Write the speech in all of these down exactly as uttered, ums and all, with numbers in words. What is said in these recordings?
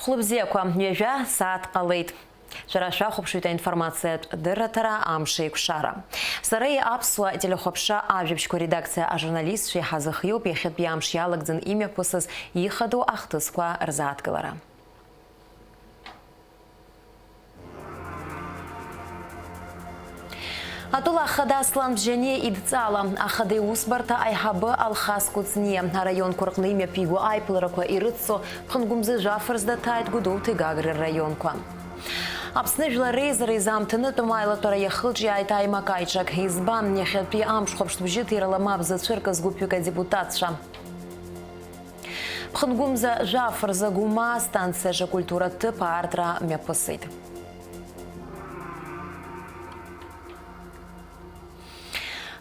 Хәлыбзиақәа, ҩажәа сааҭ ҟалеит. Шәара шәахәаԥшуеит аинформациатә дырраҭара «Амш еиқәшара». Сареи аԥсуа телехәаԥшра ажәабжьқәа редакциа ажурналистцәа иҳазыхиоуп иахьатәи амш иалагӡан имҩаԥысыз ихадоу ахҭысқәа рзааҭгылара. Атәыла ахада Аслан Бжьаниа идҵала, ахада иусбарҭа аиҳабы Алхас Кәыҵниа, араионқәа рҟны имҩаԥиго аиԥыларақәа ирыццо, ԥхынгәымза жәаф рзы ҭааит Гәдоуҭеи Гагреи рраионқәа. Аԥсны Жәлар Реизара изаамҭанытәым аилатәара иахылҿиааит аимак-аиҿак. Избан, иахьатәи амш хәаԥштә бжьыҭирала мап зацәыркыз гәыԥҩык адепутатцәа. Ԥхынгәымза жәаф рзы Гәымаа станциаҿы акультуратә ҭыԥ аартра мҩаԥысит.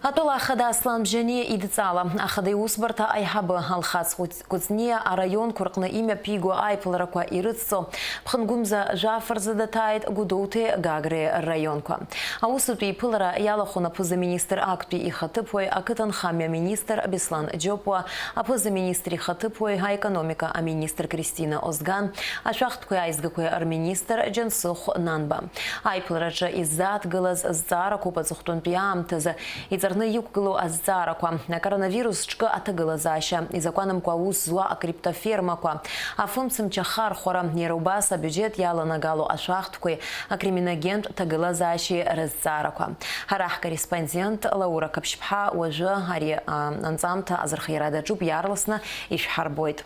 Атәыла ахада Аслан Бжьаниа идҵала, ахада иусбарҭа аиҳабы Алхас Кәыҵ-, Кәыҵниа араионқәа рҟны имҩаԥиго аиԥыларақәа ирыцҵо, Ԥхынгәымза жәаф рзы даҭааит Гәдоуҭеи Гагреи рраионқәа. Аусутә еиԥылара иалахәын аԥыза-министр актәи ихаҭыԥуаҩ, ақыҭанхамҩа министр Беслан Џьопуа, аԥыза-министр ихаҭыԥуаҩ, аекономика аминистр Кристина Озган, ашәахтәқәеи аизгақәеи рминистр Џьансыхә Нанба. Аиԥылараҿы иззааҭгылаз азҵаарақәоуп аҵыхәтәантәи аамҭазы иҵарны иқәгылоу азҵаарақәа, акоронавирус ҿкы аҭагылазаашьа, изакәанымкәа аус зуа акриптофермақәа, афымцамч ахархәара, иара убас абиуџьет иаланагало ашәахтәқәеи акриминогентә ҭагылазаашьеи рызҵаарақәа. Ҳара ҳкорреспондент Лаура Қаԥшьԥҳа уажәы ари, а, анҵамҭа азырхиара даҿуп, иаарласны ишәҳарбоит.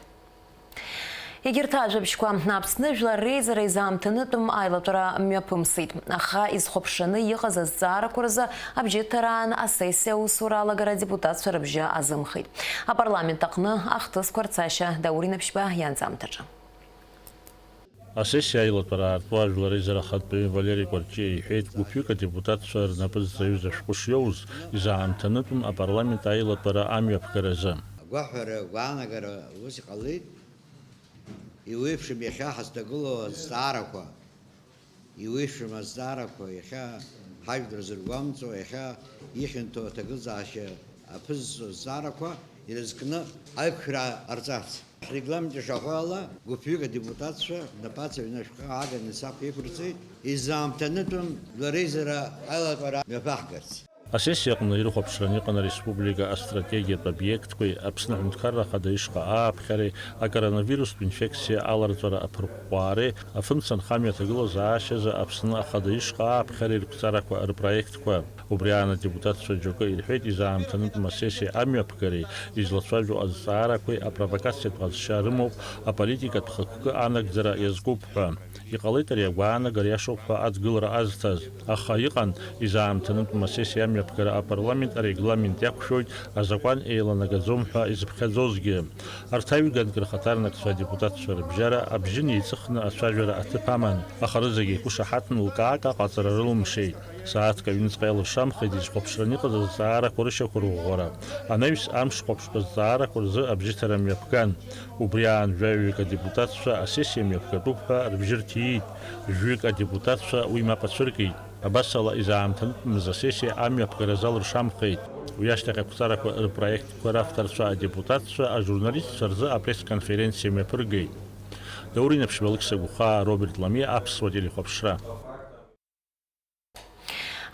Егьырҭ ажәабжьқәа. Аԥсны Жәлар Реизара изаамҭанытәым аилатәара мҩаԥымсит, аха изхәаԥшаны иҟаз азҵаарақәа рзы абжьыҭараан асессиа аусура алагара адепутатцәа рыбжьы азымхеит. Апарламент аҟны ахҭысқәа рцашьа Даур Инаԥшьба ианҵамҭаҿы. Асессиа аилатәара аартуа Жәлар Реизара ахантәаҩы Валери Кәарҷиа иҳәеит, гәыԥҩык адепутатцәа рнапы зҵаҩыз ашәҟәы шиоуз, изаамҭанытәым апарламент аилатәара амҩаԥгаразы. Агәаҳәара, агәаанагара ус иҟалеит. Иуеиԥшым иахьа ҳазҭагылоу азҵаарақәа, иуеиԥшым азҵаарақәа, иахьа ҳажәлар зыргәамҵуа, иахьа ихьанҭоу аҭагылазаашьа аԥызҵо азҵаарақәа ирызкны аиқәшәара ҟарҵарц. Ҳрегламент ишаҳәо ала, гәыԥҩык адепутатцәа рнапы ацаҩны ашәҟәы ааганы сахә иқәырҵеит, изаамҭанытәым Жәлар Реизара аилатәара мҩаԥаҳгарц. Асессиа аҟны ирыхәаԥшран иҟан ареспублика астратегиатә обиектқәеи Аԥсны Аҳәынҭқарра Ахада ишҟа ааԥхьареи, акоронавирустә инфекциа аларҵәара аԥырҟәҟәаареи, афымцамч ахамҩа аҭагылазаашьазы Аԥсны Ахада ишҟа ааԥхьареи рықәҵарақәа рпроектқәа. Убри аан адепутатцәа џьоукы ирҳәеит, изаамҭанытәым асессиа амҩаԥгареи излацәажәо азҵаарақәеи апровокациатә ҟазшьа рымоуп, аполитикатә хықәкы анагӡара иазкуп ҳәа. Иҟалеит ари агәаанагара иашоуп ҳәа адгылара азҭаз. Аха иҟан, изаамҭанытәым асессиа амҩаԥгара апарламент арегламент иақәшәоит, азакәан еиланагаӡом ҳәа изыԥхьаӡозгьы. Арҭ аҩганк рхаҭарнакцәа адепутатцәа рыбжьара абжьы неиҵыхны ацәажәара аҭыԥ аман, аха рызегьы еиқәышаҳаҭны лкаак аҟаҵара рылымшеит. Сааҭк аҩныҵҟа иалыршамхеит изхәаԥшраны иҟаз азҵаарақәа рышьақәырӷәӷәара. Анаҩс амш хәаԥштә азҵаарақәа рзы абжьыҭара мҩаԥган. Убри аан жәаҩык адепутатцәа асессиа мҩаԥгатәуп ҳәа рыбжьы рҭиит, жәҩык адепутатцәа уи мап ацәыркит. Абасала, изаамҭанытәымыз асессиа амҩаԥгара залыршамхеит. Уи ашьҭахь ақәҵарақәа рпроектқәа равторцәа адепутатцәа ажурналистцәа рзы апресс-конференциа мҩаԥыргеит. Даур Инаԥшьба, Алықьса Гәхаа, Роберт Ламиа, Аԥсуа телехәаԥшра.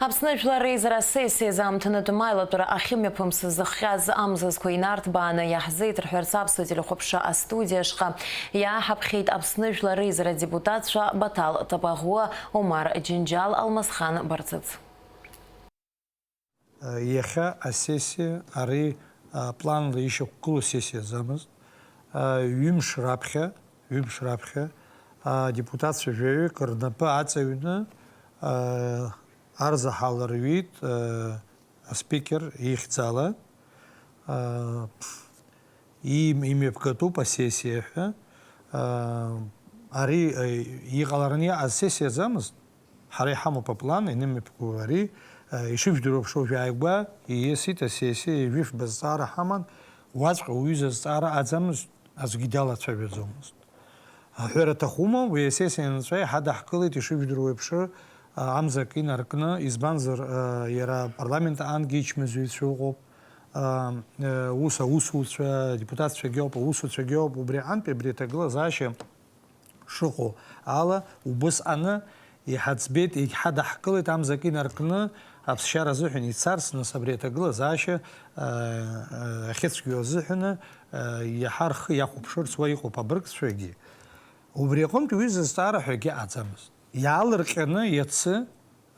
Аԥсны Жәлар Реизара асессиа изаамҭанытәым аилатәара ахьымҩаԥымсыз зыхҟьаз амзызқәа инарҭбааны иаҳзеиҭарҳәарц Аԥсуа телехәаԥшра астудиа ашҟа иааҳаԥхьеит Аԥсны Жәлар Реизара адепутатцәа Баҭал Тапаӷәы, Омар Џьынџьал, Алмасхан Барцыц. Иахьа асессиа ари, а, планла ишьақәгылоу сессиаӡамызт. А, ҩымш раԥхьа, ҩымш раԥхьа, а, адепутатцәа жәаҩык рнапы аҵаҩны, а, арзаҳал рҩит, а, аспикер ихьӡала. А, им-, имҩаԥгатәуп асессиа ҳәа. А, ари, а, иҟалараны иҟаз сессиаӡамызт. Ҳара иҳамоуп аплан, инымҩаԥгоу ари, а, ишыжәдыруа ԥшоу жәааигәа ииасит асессиа, ҩажәи фба зҵаара ҳаман, уаҵәҟьа уҩыза зҵаара аӡамызт, аӡәгьы далацәажәаӡомызт. Аҳәара аҭахума, уи асессиа анҵәа иҳадаҳкылеит ишыжәдыруа еиԥш, а, амзак инаркны, избанзар, а, иара апарламент аангьы ичмазаҩцәа ыҟоуп, а, а, ус аусуцәа, адепутатцәагьы ауп, аусуцәагьы ауп, убри аҟынтәи абри аҭагылазаашьа шыҟоу ала, убысҟаны иҳаӡбеит, егьҳадаҳкылеит амзак инаркны аԥсшьара азыҳәан ицарц, нас абри аҭагылазаашьа, э, ахьыцәгьоу азыҳәаны, э, иаҳа рхы иахәаԥшырц уа иҟоуп абыргцәагьы. Убри аҟынтә уи зызҵаара ҳәагьы аӡамызт. Иаалырҟьаны иацы,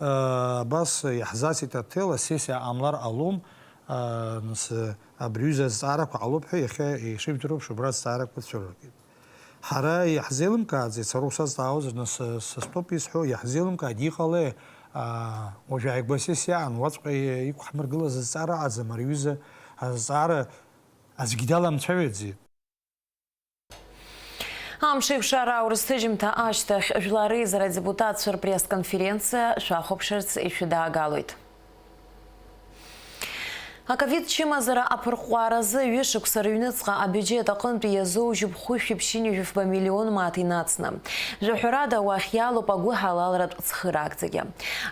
э, абас иаҳзасит аҭел, асессиа ҟамлар ҟалом, э, нас, э, абри аҩыза азҵаарақәа ҟалоуп ҳәа иахьа ишыжәдыруа еиԥш убра азҵаарақәа цәырыргеит. Ҳара иаҳзеилымкааӡеит, сара усазҵаауазар, нас, э, са стәоуп исҳәо, иаҳзеилымкааит, иҟалеи, а, уажә ааигәа асессиа аан, уаҵәҟьа иқәҳмыргылаз азҵаара аӡам, ари аҩыза азҵаара аӡәгьы даламцәажәаӡеит. Амш еиқәшара аурыс ҭыжьымҭа ашьҭахь Жәлар Реизара адепутатцәа рпресс-конференциа шәахәаԥшырц ишәыдаагалоит. Аковид чымазара аԥырҟәҟәааразы ҩышықәса рыҩныҵҟа абиуџьет аҟынтәи иазоужьуп хәышәи ԥшьынҩажәи фба миллион мааҭ инацны. Жәаҳәарада, уахь иалоуп агәыҳалалратә цхыраагӡагьы.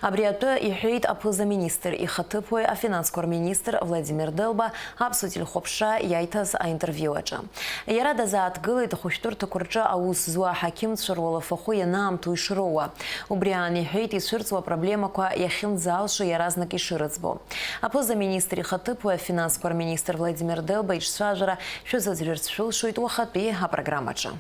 Абри атәы иҳәеит аԥыза-министр ихаҭыԥуаҩ, афинансқәа рминистр Владимир Делба Аԥсуа телехәаԥшра иаиҭаз аинтервиу аҿы. Иара дазааҭгылеит ахәышәтәырҭақәа рҿы аус зуа аҳақьымцәа руалафахәы ианаамҭоу ишроуа. Убри аан иҳәеит ицәырҵуа апроблемақәа иахьынӡалшо иаразнак ишырыӡбо. Аԥыза-министр ихаҭыԥуаҩ афинансқәа рминистр Владимир Делба иҿцәажәара шәазыӡырҩырц шәылшоит уахатәи апрограммаҿы.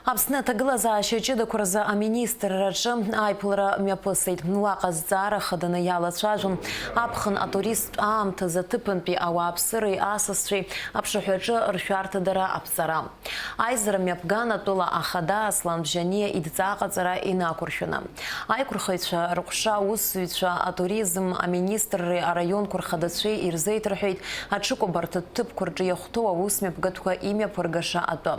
Аԥсны аҭагылазаашьа ҷыдақәа рзы аминистрраҿы аиԥылара мҩаԥысит. Уаҟа зҵаара хаданы иалацәажәон аԥхын атуристтә аамҭазы аҭыԥантәи ауааԥсыреи асасцәеи аԥшаҳәаҿы ршәарҭадара аԥҵара. Аизара мҩаԥган атәыла ахада Аслан Бжьаниа идҵа аҟаҵара инақәыршәаны. Аиқәырхаҩцәа рыҟәша аусзуҩцәа атуризм аминистрреи араионқәа рхадацәеи ирзеиҭарҳәеит аҽыкәабарҭа ҭыԥқәа рҿы иахәҭоу аус мҩаԥгатәқәа имҩаԥыргаша атәы.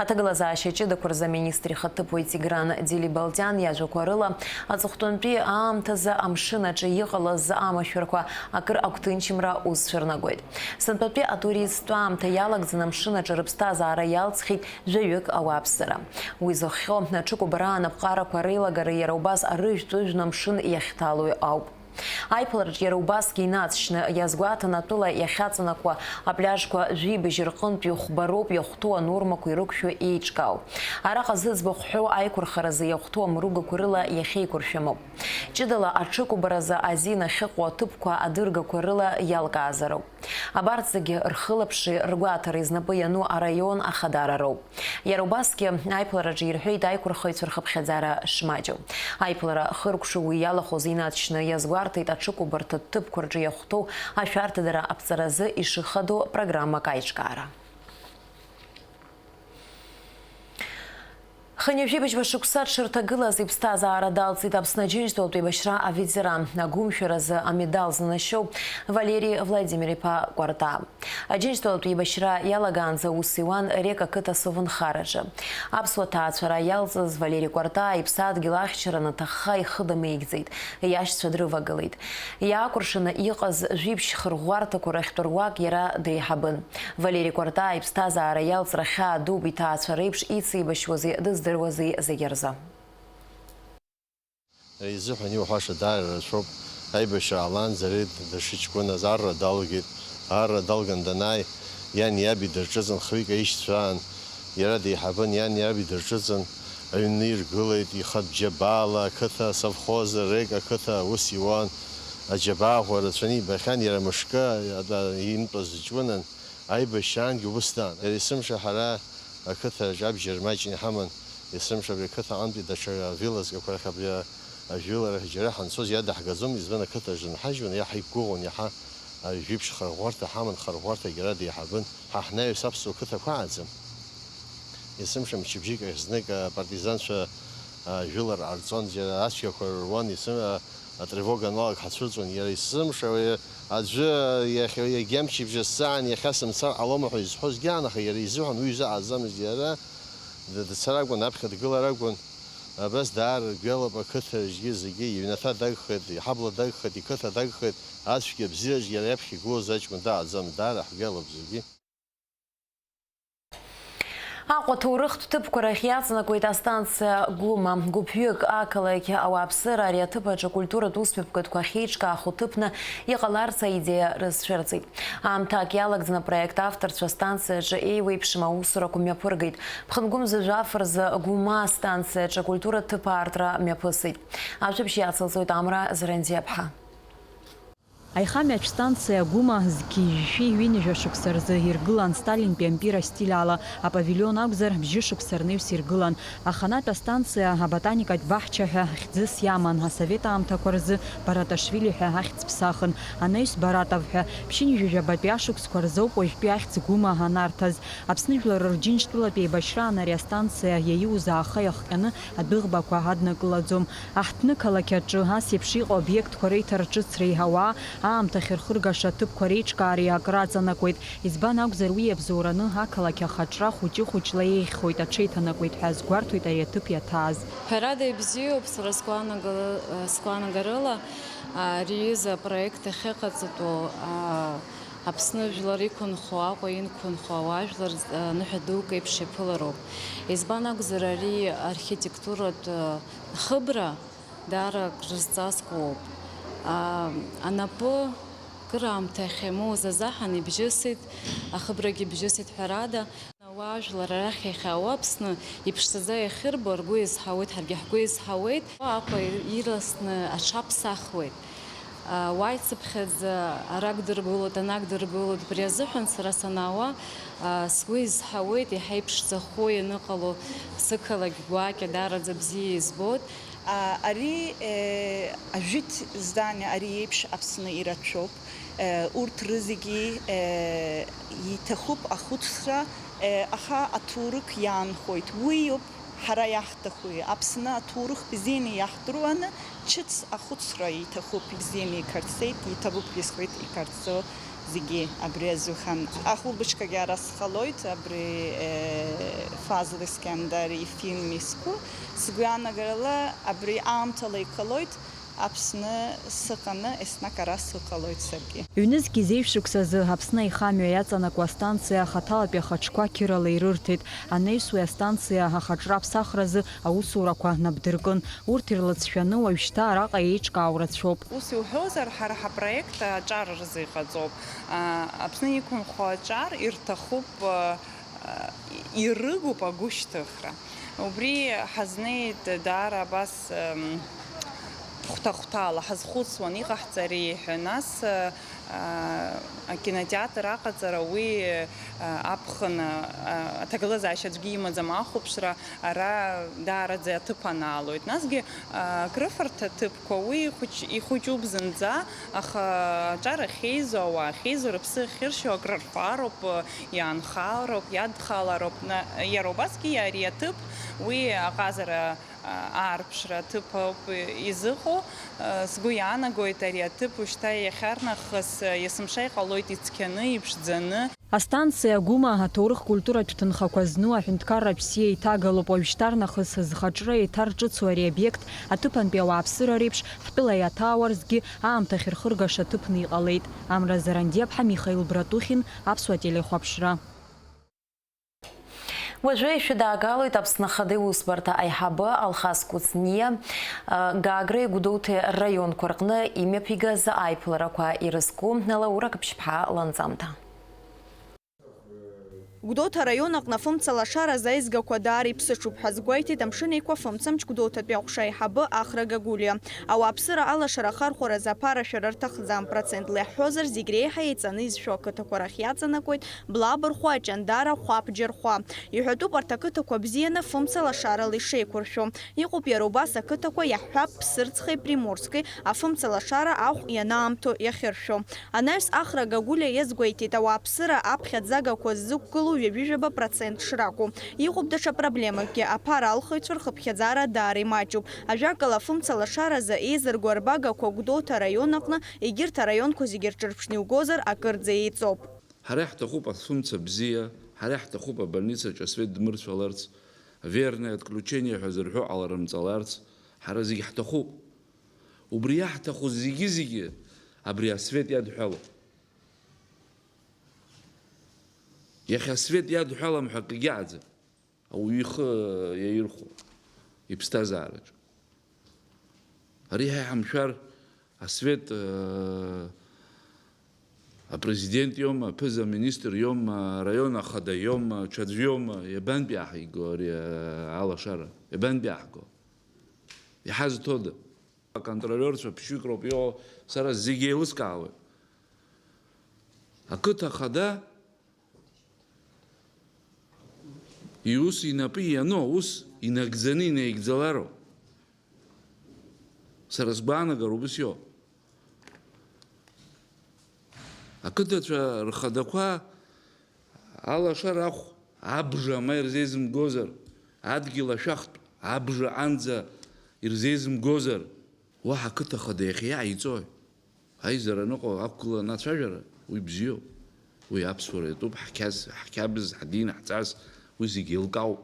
Аҭагылазаашьа ҷыдақәа рзы аминистр ихаҭыԥуаҩ Тигран Делибалтиан иажәақәа рыла, аҵыхәтәантәи аамҭазы амшын аҿы иҟалаз амашәырқәа акыр агәҭынчымра ус цәырнагоит. Сынтәатәи атуристтә аамҭа иалагӡаны амшын аҿы рыԥсҭазаара иалҵхьеит жәаҩык ауааԥсыра. Уи зыхҟьо аҽыкәабара анапҟарақәа реилагара иара убас арыжәтә ыжәны амшын иахьҭалои ауп. Аиԥылараҿ иара убасгьы инаҵшьны иазгәаҭан атәыла иахьаҵанакуа апляжқәа жәибжь рҟынтәи хәба роуп иахәҭоу анормақәа ирықәшәо еиҿкаау. Араҟа зыӡбахә ҳәоу аиқәырхаразы иахәҭоу амругақәа рыла иахьеиқәыршәамоуп. Ҷыдала аҽыкәабаразы азин ахьыҟоу аҭыԥқәа адыргақәа рыла иалкаазароуп. Абарҭ зегьы рхылаԥшреи ргәаҭареи знапы иану араион ахадара роуп. Иара убасгьы аиԥылараҿы ирҳәеит аиқәырхаҩцәа рхыԥхьаӡара шмаҷу. Аиԥылара хыркәшоу уи иалахәыз инаҵшьны иазгәарҭеит аҽыкәабарҭа ҭыԥқәа рҿы иахәҭоу ашәарҭадара аԥҵаразы ишыхадоу программак аиҿкаара. Хынҩажәи быжьба шықәса дшырҭагылаз иԥсҭазаара далҵит Аԥсны Аџьынџьтәылатә еибашьра аветеран, агәымшәаразы амедал занашьоу Валери Владимир-иԥа Кәарта. Аџьынџьтәылатә еибашьра иалагаанӡа аус иуан Рек ақыҭа асовнхараҿы. Аԥсуа ҭаацәара иалҵыз Валери Кәарта иԥсадгьыл ахьчараны ҭахха ихы дамеигӡеит, иашьцәа дрывагылеит. Иаакәыршаны иҟаз жәиԥшь хырӷәӷәарҭақәа рахьтә руак иара деиҳабын. Валери Кәарта иԥсҭазаара иалҵра хьаа дууп иҭаацәа реиԥш ицеибашьуази дыздыруази зегьы рзы. Изыҳәан иуҳәаша даара рацәоуп. Аибашьра ҟалаанӡа ари дышҷкәыназ арра далгеит. Арра далган данааи, иани иаби дырҿыҵын, хҩык аишьцәа аан. Иара деиҳабын, иани иаби дырҿыҵын, аҩны иргылеит, ихатә џьабаала ақыҭа, асовхоз, Рек ақыҭа аус иуан. Аџьабаа ӷәӷәа рацәаны ибахьан, иара мышкы имтәаз ҷкәынан. Аибашьраангьы убыс даан. Иара есымша ҳара ақыҭаҿ абџьар маҷны иҳаман, есымша абри ақыҭа аҟынтәи даҽа вилазкақәа рахь абри ажәыларахь џьара ҳанцоз иадаҳгаӡом, избан ақыҭаҿ дынҳажьуан, иаҳа иқәгәыӷуан, иаҳа ажәиԥшь хырӷәӷәарҭа ҳаман, хырӷәӷәарҭагьы ара деиҳабын. Ҳа ҳнаҩс аԥсуа қыҭақәа ааӡам. Есымша мчыбжьык ахь знык апартизанцәа ажәылара ҟарҵон, џьара ацәгьақәа руан, есым-, атревога аналага ҳацәырҵуан, иара есымша уи аӡәы иахьа, егьа мчыбжьа сҵаан, иахьа сымцар ҟалома ҳәа изҳәозгьы аан, аха иара изыҳәан уи изыҟаҵамызт, иара д-, дцар акәын, аԥхьа дгылар акәын. Абас даара ргәы иалоуп ақыҭа зегьы, зегьы иҩнаҭа дагхеит, иҳабла дагхеит, иқыҭа дагхеит, ацәгьа абзиаҿ иара иаԥхьа игылоз аҷкәын дааӡамызт, даара ҳгәы иалоуп зегьы. Аҟәа аҭоурыхтә ҭыԥқәа рахь иаҵанакуеит астанциа Гәыма. Гәыԥҩык ақалақь ауааԥсыра ари аҭыԥ аҿы акультуратә усмҩаԥгатәқәа ахьеиҿкаахо ҭыԥны иҟаларц аидеиа рызцәырҵит. Аамҭак иалагӡаны апроект авторцәа астанциа аҿы еиуеиԥшым аусурақәа мҩаԥыргеит. Ԥхынгәымза жәаф рзы Гәыма астанциа аҿы акультуратә ҭыԥ аартра мҩаԥысит. Ажәабжь иацылҵоит Амра Зарандиаԥҳа. Аихамҩатә станциа Гәыма зқьи жәшәи ҩынҩажәа шықәса рзы иргылан сталинтәи ампира стиль ала, апавилион акәзар, бжьы шықәса рнаҩс иргылан. Аханатә астанциа аботаникатә баҳча ҳәа хьӡыс иаман, асовет аамҭақәа рзы Бараташвили ҳәа ахьӡ ԥсахын, анаҩс Баратов ҳәа. Ԥшьынҩажәи жәабатәи ашықәсқәа рзоуп уажәтәи ахьӡ Гәыма анарҭаз. Аԥсны жәлар рџьынџьтәылатә еибашьраан ари астанциа иаиуз ааха иахҟьаны адәыӷбақәа аднакылаӡом. Аҳҭны-қалақь аҿы ас еиԥш иҟоу обиектқәа реиҭарҿыцреи ауаа аамҭахь рхыргаша аҭыԥқәа реиҿкаареи акраҵанакуеит. Избан акәзар, уи иабзоураны ақалақь ахаҿра хәыҷы-хәыҷла еиӷьхоит, аҽеиҭанакуеит ҳәа азгәарҭоит ари аҭыԥ иаҭааз. Ҳәарада, ибзиоуп, сара сгәаанагала-, сгәаанагарыла, ари аҩыза апроект ахьыҟаҵатәу, а, Аԥсны жәлар иқәынхо, Аҟәа иқәынхо ауаажәлар, а, ныҳәа дук еиԥш иаԥылароуп. Избан акәзар, ари архитектуратә, а, хыбра даара акрызҵазкуоуп. А, анапы кыраамҭа ахьамоуз азаҳан ибжьысит, ахыбрагьы ибжьысит ҳәарада. Ауаажәлар арахь иахьаауа Аԥсны иԥшӡаӡа иахьырбо ргәы иазҳауеит, ҳаргьы ҳгәы иазҳауеит. Аҟәа ирласны аҽаԥсахуеит. А, уа ицыԥхьаӡа арак дыргылоит, анак дыргылоит. Убри азыҳәан сара санаауа, а, сгәы изҳауеит, иаҳа иԥшӡахо ианыҟало сықалақь гәакьа даараӡа бзиа избоит. А, ари, э, ажәытә здание ари еиԥш Аԥсны ирацәоуп. Э, урҭ рызегьы, э, иҭахуп ахәыцра, э, аха аҭоурых иаанхоит. Уиоуп ҳара иаҳҭахуи. Аԥсны аҭоурых бзианы иаҳдыруаны, ҿыц ахәыцра иҭахуп. Бзианы икарцеит, иҭабуп, исҳәеит, икарцо зегьы абри азыҳәан. Ахәылбыҽхагьы ара сҟалоит, абри, э, Фазыл Искандар ифильм иску. Сгәы иаанагарала, абри аамҭала иҟалоит. Аԥсны сыҟаны, еснагь ара сыҟалоит саргьы. Ҩнызқь зеижә шықәсазы Аԥсны аихамҩа иаҵанакуа астанциа ахаҭалатәи ахаҿқәа қьырала ирырҭеит. Анаҩс уи астанциа ахаҿра аԥсахразы аусурақәа нап дыркын. Урҭ ирлыҵшәаны уажәшьҭа араҟа еиҿкаау рацәоуп. Ус иуҳәозар, ҳара ҳапроект аҿар рзы иҟаҵоуп. А, Аԥсны иқәынхо аҿар ирҭахуп, а, ирыгуп агәышьҭыхра. Убри ҳазнеит даара абас, м, хәҭа-хәҭала ҳазхәыцуан, иҟаҳҵари ҳәа. Нас, а, акинотеатр аҟаҵара уи, а, аԥхын, а, аҭагылазаашьа аӡәгьы имаӡам ахәаԥшра, ара даараӡа аҭыԥ анаалоит. Насгьы, а, акрыфарҭа ҭыԥқәа уи ихәыҷ-, ихәыҷуп зынӡа, аха аҿар ахьеизо, ауаа ахьеизо, рыԥсы ахьыршьо акрырфароуп, иаанхароуп, иадхалароуп. На-, иара убасгьы ари аҭыԥ, уи аҟазара, а, аарԥшра аҭыԥоуп изыҟоу. А, сгәы иаанагоит, ари аҭыԥ ушьҭа иахьарнахыс, а, есымша иҟалоит ицқьаны, иԥшӡаны. Астанциа Гәыма аҭоурых-культуратә ҭынхақәа зну аҳәынҭқарратә бзиа еиҭагалоуп. Уажәшьҭарнахыс зхаҿра еиҭарҿыцу ари обиект аҭыԥантәи ауааԥсыра реиԥш ҳтәыла иаҭаауазаргьы аамҭа ахьырхыргаша ҭыԥны иҟалеит. Амра Зарандиаԥҳа, Михаил Братухин, Аԥсуа телехәаԥшра. Уажәы ишәыдаагалоит Аԥсны Ахада иусбарҭа аиҳабы Алхас Кәыҵниа, Гагреи Гәдоуҭеи раионқәа рҟны имҩаԥигаз аиԥыларақәа ирызку Лаура Қыԥшьԥҳа ланҵамҭа. Гәдоуҭа араион аҟны афымца лашаразы аизгақәа даара иԥсыҽуп ҳәа азгәеиҭеит Амшын Еиқәа афымцамч Гәдоуҭатәи аҟәша аиҳабы Ахра Гагәлиа. Ауааԥсыра алашара ахархәаразы аԥара шәара рҭахӡам, процентла иаҳҳәозар, зегь реиҳа еиҵаны изшәо ақыҭақәа рахь иаҵанакуеит Блабырхәа, Аҷандара, Хәаԥ, Џьархәа. Иҳәатәуп арҭ ақыҭақәа бзианы афымца лашарала ишеиқәыршәо. Иҟоуп иара убас ақыҭақәа, иаҳҳәап, Ԥсырӡхеи Приморски, афымца лашара ахә ианаамҭоу иахьыршәо. Анаҩс Ахра Гагәлиа иазгәеиҭеит, ауааԥсыра аԥхьаӡагақәа ззықәгылоу ҩажәижәаба процент шракәу. Иҟоуп даҽа проблемакгьы, аԥара алхыҩцәа рхыԥхьаӡара даара имаҷуп. Ажәакала, афымца лашаразы еизырго арбагақәа Гәдоуҭа араион аҟны, егьырҭ араионқәа зегьы рҿырԥшны иугозар, акырӡа еиҵоуп. Ҳара иаҳҭахуп афымца бзиа, ҳара иаҳҭахуп абольницаҿы асвет дмырцәаларц, верное отключение ҳәа зырҳәо ҟаларымҵаларц, ҳара зегь ҳҭахуп. Убри иаҳҭаху зегьы-зегьы абри асвет иадҳәалоуп. Иахьа асвет иадҳәалам ҳәа акгьы ыҟаӡам. ауаҩы ихы иаирхәо иԥсҭазаараҿы. Ари ҳа иҳамшәар, асвет, э, апрезидент иоума, аԥыза-министр иоума, араион ахада иоума, ҽаӡә иоума, иабантәи иаҳиго ари, э, алашара? Иабантәи иаҳго? Иҳазҭода? Аконтролиорцәа ԥшьҩык роуп иҟоу, сара зегьы еилыскаауеит. Ақыҭа ахада иус инапы иану аус инагӡаны инаигӡалароуп. Сара сгәаанагароуп ус иоуп. Ақыҭацәа рхадақәа алашара ахә абжа ма ирзеизымгозар, адгьыл ашәахтә абжа анӡа ирзеизымгозар, уаҳа ақыҭа хада иахьа иааиҵои? Аизара аныҟоу ақәгыланы ацәажәара, уи бзиоуп. Уи аԥсуара иатәуп, ҳқьаз, ҳқьабз, ҳдин, ҳҵас, уи зегьы еилкаауп.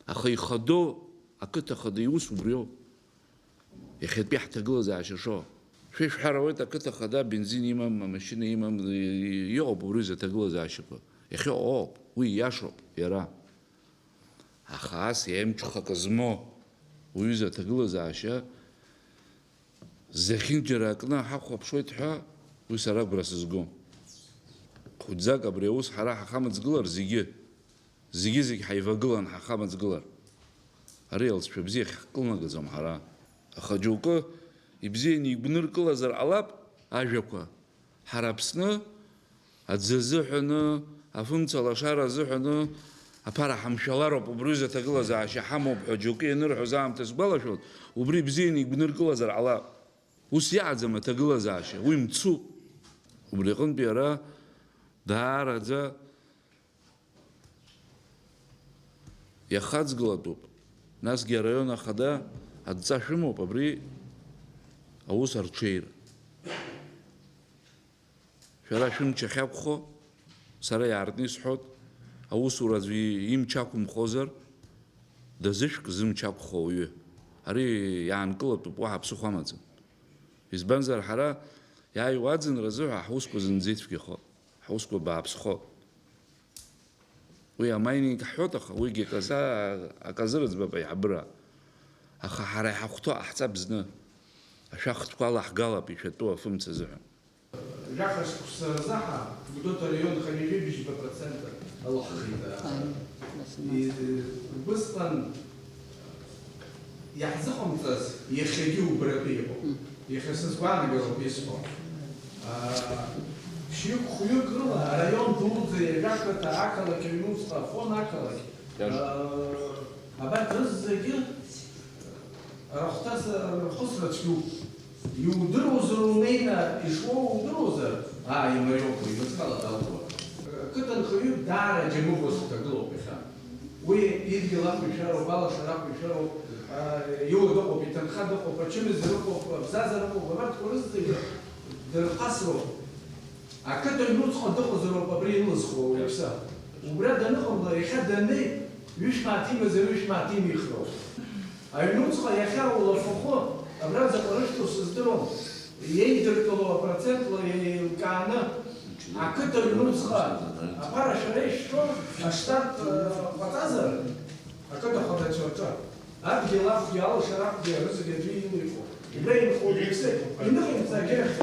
Аха ихадоу ақыҭа хада иус убриоуп. Иахьатәи ҳҭагылазаашьа шо. Шәа ишәҳәар ауеит, ақыҭа хада бензин имам, амашьына имам, и-, и-, иҟоуп убри рзы аҭагылазаашьақәа. Иахьа ыҟоуп, уи ииашоуп иара. Аха ас еимҽхак змоу уҩыза аҭагылазаашьа зехьынџьара акны ҳахәаԥшуеит ҳәа уи сара агәра сызгом. Хәыҷӡак абри аус ҳара ҳахамыҵгылар зегьы, зегьы-зегь ҳаивагылан ҳахамыҵгылар, ари алҵшәа бзиа ахьҳкылнагаӡом ҳара. Аха џьоукы ибзианы игәныркылазар ҟалап ажәақәа. Ҳара Аԥсны аӡы азыҳәаны, афымца лашара азыҳәаны аԥара ҳамшәалароуп, убри рзы аҭагылазаашьа ҳамоуп ҳәа џьоукы ианырҳәоз аамҭа сгәалашәоит, убри бзианы игәныркылазар ҟалап. Ус иаҟаӡам аҭагылазаашьа, уи мцуп. Убри аҟынтәи ара даараӡа иахаҵгылатәуп. Насгьы араион ахада адҵа шәымоуп абри аус арҽеира. Шәара шәымч ахьақәхо, сара иаартны исҳәоит, аусура аӡәы имч ақәымхозар, дазышәк зымч ақәхо ауаҩы. Ари иаанкылатәуп, уаҳа ԥсыхәа амаӡам. Избанзар, ҳара иааиуа аӡынра азыҳәа ҳусқәа зынӡа ицәгьахоит, ҳусқәа бааԥсхоит. Уи амайнинг ҳҳәоит, аха уигьы аказы, аказы рыӡбап аиҳабыра. Аха ҳара иҳахәҭоу ҟаҳҵап зны. Ашәахтәқәа алаҳгалап ишәатәу афымца азыҳәан. Жәаха шықәса рзы ҳа Гәдоуҭа араион хынҩажәи бжьба процент алахахеит. Ааи, нас, нас. И-, убысҟан иаҳзыҟамҵаз иахьагьы убратәы иҟоуп. Мм. Иахьа сызгәаанагароуп исҳәо. Аа, ԥшьҩык-хәҩык рыла араион дуӡӡа иажәа ақыҭа, ақалақь аҩнуҵҟа, Афон ақалақь, иажәа. Аа, абарҭ рызегьы рахәҭа рхәыцра цәгьоуп. Иудыруазар унеины ишуоу удыруазар, аа, имариоуп, уи, мыцхәала далгоит. Қыҭанхаҩык даара џьамыӷәас дҭагылоуп иахьа. Уи идгьыл ақәишәароуп, алашара ақәишәароуп, аа, иуа дыҟоуп, иҭынха дыҟоуп, ачымазара ыҟоуп, абзазара ыҟоуп, абарҭқәа рызегьы дырхасроуп. Ақыҭа аҩнуҵҟа дыҟазароуп абри илызхуа уаҩԥсы. Убра даныҟамла, иахьа даннеи, ҩышә мааҭ имазар, ҩышә мааҭ имихроуп. Аҩнуҵҟа иахьа улафахәы абраӡаҟа рышәҭо сыздыруам, иеидыркыло апроцентла еилкааны, ақыҭа аҩнуҵҟа аԥара шәара ишәшәо аштат, э, ҟаҵазар, ақыҭа хадацәа рҿы. Адгьыл ахәгьы, алашара ахәгьы, рызегь аӡәы илихуп. Убра инхо уаҩԥсы, иныҟәымҵ агьырахь,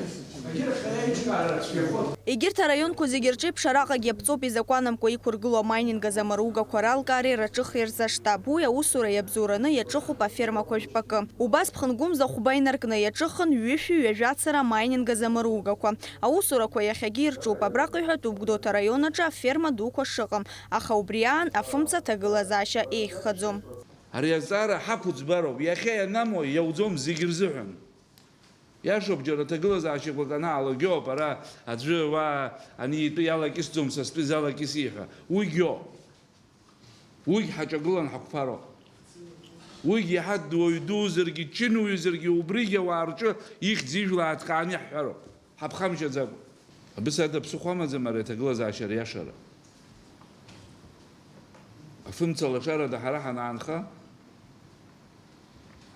агьырахь аиҿкаара цәгьахоит. Егьырҭ араионқәа зегьы рҿеиԥш араҟагьы аԥҵоуп изакәанамкәа иқәыргылоу амайнинг азы амаругақәа ралкаареи рҿыхреи рзы аштаб. Уи аусура иабзоураны иаҿыхуп афермақәа жәпакы. Убас Ԥхынгәымза хәба инаркны иаҿыхын ҩышәи ҩажәа цара амайнинг азы амаругақәа. Аусурақәа иахьагьы ирҿуп. Абраҟа иҳәатәуп Гәдоуҭа араион аҿы аферма дуқәа шыҟам, аха убри аан афымца аҭагылазаашьа еиӷьхаӡом. Ари азҵаара ҳақәыӡбароуп, иахьа ианамуа иауӡом зегь рзыҳәан. Иашоуп, џьара ҭагылазаашьақәак анаалогьоуп, ара аӡәы уа ани итәы иалакьысӡом, са стәы изалакьыси ҳәа. Уигьоуп. Уигь ҳаҿагылан ҳақәԥароуп. Уигь иаҳа дуаҩ дуузаргьы, чынуаҩзаргьы, убригь ауаа рҿы ихьӡ-ижәла ааҭкааны иаҳҳәароуп. Ҳаԥхамшьаӡакәа. Абас ада ԥсыхәа амаӡам ари аҭагылазаашьа ариашара. Афымца лашарада ҳара ҳанаанха,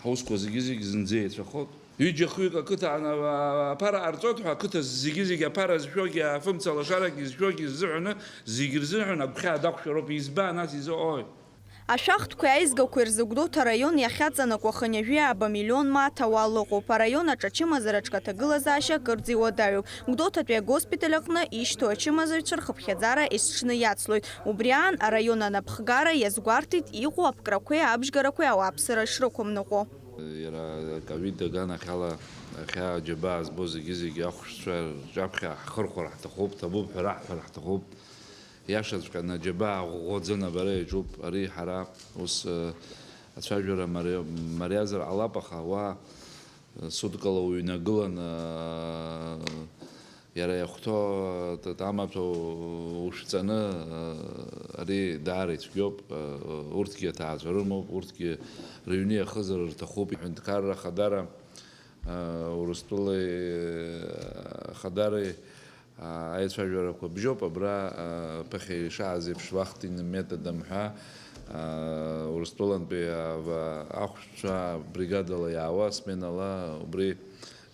ҳусқәа зегьы-зегь зынӡа еицәахоит. Ҩыџьа-хҩык ақыҭа ана-, аԥара ҟарҵоит ҳәа, ақыҭа зегьы-зегь аԥара зшәогьы, афымца лашарагьы зшәогьы ззыҳәаны, зегь рзыҳәан агәхьаа дақәшәароуп. Избан ас изыҟои? Ашәахтәқәеи аизгақәеи рзы Гәдоуҭа араион иахьаҵанакуа хынҩажәи ааба миллион мааҭ ауал ыҟоуп. Араион аҿы ачымазараҿы аҭагылазаашьа кырӡа иуадаҩуп. Гәдоуҭатәи агоспиталь аҟны ишьҭоу ачымазаҩцәа рхыԥхьаӡара есҽны иацлоит. Убри аан араион анапхгара иазгәарҭеит иҟоу аԥкрақәеи абжьгарақәеи ауааԥсыра шрықәымныҟәо. Иара аковид аганахьала иахьа аџьабаа збо зегьы-зегьы ахәшәцәа рҿаԥхьа ҳхырхәар ҳҭахуп, ҭабуп ҳәа раҳҳәар ҳҭахуп. Иашаҵәҟьаны аџьабаа ӷәӷәаӡа набара иаҿуп. Ари ҳара ус, э, ацәажәара мари-, мариазар ҟалап, аха уа, э, суткала уҩнагыланы, э, иара иахәҭоу, э, т-, т-, амаҭәа ушәҵаны, э, ари даара ицәгьоуп. Э, урҭгьы аҭаацәа рымоуп, урҭгьы рыҩны иахызар рҭахуп. Аҳәынҭқарра Ахадара, э, Урыстәылеи, э, Ахадареи, аа, аицәажәарақәа бжьоуп, абра, аа, ԥыхьа ишааз еиԥш, вахтенным методом ҳәа, аа, Урыстәылантәи ава-, ахәшәцәа бригадала иаауа, сменала убри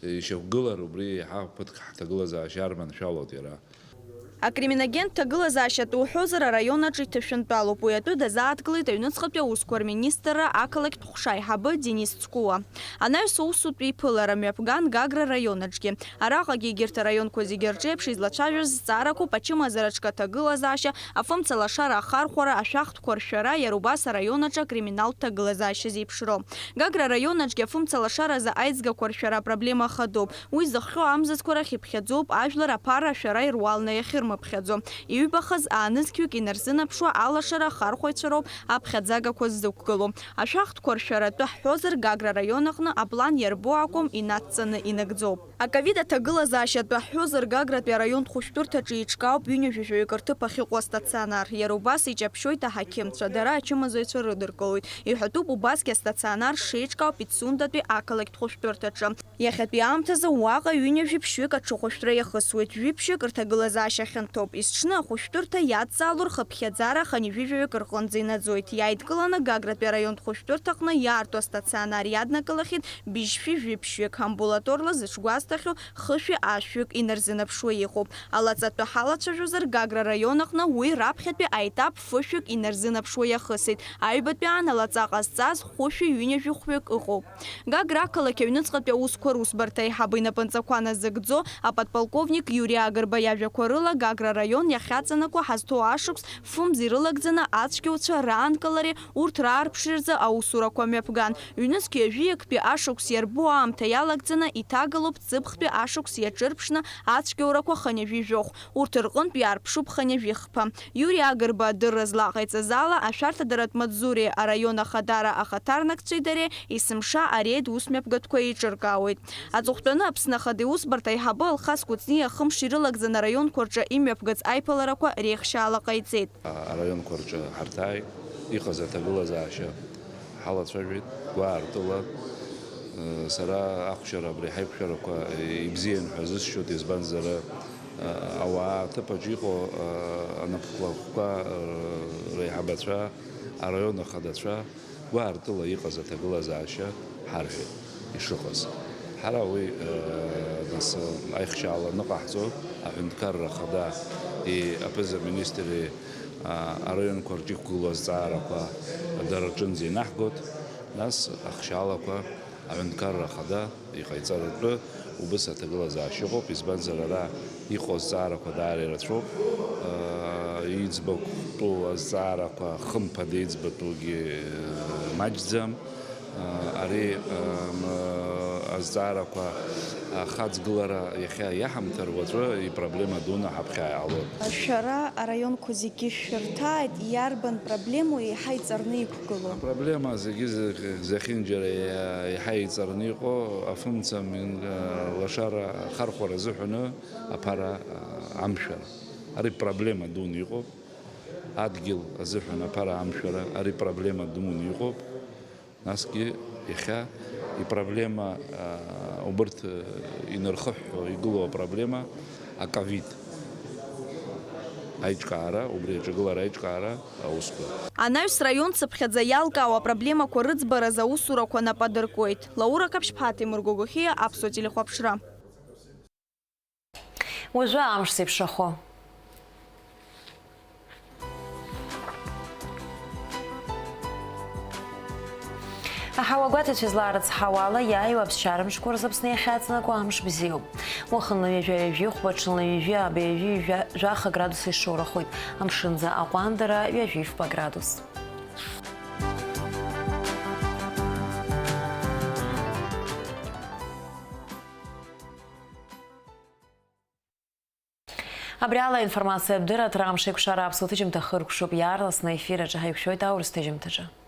ишьақәгылар, убри еиҳа ԥыҭк ҳҭагылазаашьа арманшәалоит иара. Акриминогентә ҭагылазаашьа атәы уҳәозар, араион аҿы иҭышәынтәалоуп. Уи атәы дазааҭгылеит аҩныҵҟатәи аусқәа рминистрра ақалақьтә ҟәша аиҳабы Денис Цкуа. Анаҩс аусутә иԥылара мҩаԥган Гагра раион аҿгьы. Араҟагьы егьырҭ араионқәа зегьы рҿы еиԥш излацәажәоз зҵаарақәоуп ачымазараҿы аҭагылазаашьа, афымца лашара ахархәара, ашәахтәқәа ршәара, иара убас араион аҿы акриминалтә ҭагылазаашьа зеиԥшроу. Гагра араион аҿгьы афымца лашаразы аиҵгақәа ршәара апроблема хадоуп. Уи зыхҟьо амзызқәа рахь иԥхьаӡоуп ажәлар аԥара ашәара ируалны иахьырмыԥхьаӡо. Иҩбахаз аанызқьҩык инарзынаԥшуа алашара ахархәаҩцәа роуп аԥхьаӡагақәа ззықәгылоу. Ашәахтәқәа ршәара атәы ҳҳәозар, Гагра араион аҟны аплан иарбоу акәым, инадҵаны инагӡоуп. Аковид аҭагылазаашьа атәы ҳҳәозар, Гагратәи араионтә хәышәтәырҭаҿы еиҿкаауп ҩынҩажәаҩык рҭыԥ ахьыҟоу астационар. Иара убас иҷаԥшьоит аҳақьымцәа, дара ачымазаҩцәа рыдыркылоит. Иҳәатәуп убасгьы астационар шеиҿкаау Пицундатәи ақалақьтә хәышәтәырҭаҿы. Иахьатәи аамҭазы уаҟа ҩынҩажәи ԥшьҩык аҽыхәышәтәра иахысуеит, жәиԥшьҩык рҭагылазаашьа хьанҭоуп. Есҽны ахәышәтәырҭа иадҵаало рхыԥхьаӡара хынҩажәи жәаҩык рҟынӡа инаӡоит. Иааидкыланы Гагратәи араионтә хәышәтәырҭаҟны иаарту астационар иаднакылахьеит быжьшәи жәиԥшьҩык, амбулаторла зыҽгәасҭахьоу хышәи ашәҩык инарзынаԥшуа иҟоуп. Алаҵатәы ҳалацәажәозар, Гагра раион аҟны уи раԥхьатәи аетап фышәҩык инарзынаԥшуа иахысит. Аҩбатәи аан алаҵа ҟазҵаз хәышәи ҩынҩажәи хәҩык ыҟоуп. Гагра ақалақь аҩныҵҟатәи аусқәа русбарҭа аиҳабы инапынҵақәа назыгӡо аподполковник Иури Агрба иажәақәа рыла, Гагра араион иахьаҵанакуа ҳазҭоу ашықәс фымз ирылагӡаны ацәгьауцәа раанкылареи урҭ раарԥшреи рзы аусурақәа мҩаԥган. Ҩнызқь ҩажәиактәи ашықәс иарбоу аамҭа иалагӡаны иҭагалоуп ҵыԥхтәи ашықәс иаҿырԥшны ацәгьоурақәа хынҩажәи жәохә. Урҭ рҟынтә иаарԥшуп хынҩажәи хԥа. Иури Агрба адырра злаҟаиҵаз ала, ашәарҭадаратә маҵзуреи араион ахадара ахаҭарнакцәеи дареи есымша ареид усмҩаԥгатәқәа еиҿыркаауеит. Аҵыхәтәаны Аԥсны Ахада иусбарҭа аиҳабы Алхас Кәыҵниа хымш ирылагӡаны араионқәа рҿы имҩаԥгац аиԥыларақәа реихшьаала ҟаиҵеит. Араионқәа рҿы ҳарҭааит, иҟаз аҭагылазаашьа ҳалацәажәеит, гәаартыла. Сара ахәшьара абри ҳаиқәшәарақәа ибзиан ҳәа азысшьоит, избанзар, ауаа аҭыԥаҿ иҟоу анапхгақәа реиҳабацәа, араион ахадацәа, гәаартыла иҟаз аҭагылазаашьа ҳарҳәеит ишыҟаз. Ҳара уи, э, нас, э, аихшьаала аныҟаҳҵо, аҳәынҭқарра ахада и-, аԥыза-министри, а, араионқәа рҿы иқәгылоу азҵаарақәа дара рҿынӡа инаҳгоит. Нас ахшьаалақәа аҳәынҭқарра ахада иҟаиҵаратәы убыс аҭагылазаашьа ыҟоуп, избанзар, ара иҟоу азҵаарақәа даара ирацәоуп. Иӡбатәу азҵаарақәа, хымԥада иӡбатәугьы маҷӡам. Ари азҵаарақәа ахаҵгылара иахьа иаҳамҭар, уаҵәы ипроблема дуны ҳаԥхьа иаалоит. Шәара араионқәа зегьы шәырҭааит, иарбан проблемоу еиҳа иҵарны иқәгылоу? Апроблема зегьы зехь-, зехьынџьара еиҳа иҵарны иҟоу афымца лашара ахархәара азыҳәаны аԥара амшәара. Ари проблема дуны иҟоуп. Адгьыл азыҳәан аԥара амшәара, ари проблема дуны иҟоуп. Насгьы иахьа ипроблема, а, убырҭ, а, инархыҳәҳәо игылоу апроблема аковид аиҿкаара, убри аҿагылара аиҿкаара аусқәа. Анаҩс раион цыԥхьаӡа иалкаау апроблемақәа рыӡбараз аусурақәа нап адыркуеит. Лаура Қаԥшьԥҳа, Ҭемыр Гогохиа, Аԥсуа телехәаԥшра. Уажәы амш зеиԥшрахо. Аҳауагәаҭацәа излаарыцҳауа ала, иааиуа аԥсшьара мшқәа рзы Аԥсны иахьаҵанакуа амш бзиоуп. Уахынла ҩажәа ҩажәихәба, ҽынла ҩажәи ааба ҩажәи жәа-, жәаха градус ишоурахоит. Амшынӡа аҟәандара ҩажәи фба градус. Абри ала аинформациатә дырраҭара Амшеикәшара аԥсуа ҭыжьымҭа хыркәшоуп, иаарласны аефир аҿы ҳаиқәшәоит аурыс ҭыжьымҭаҿы.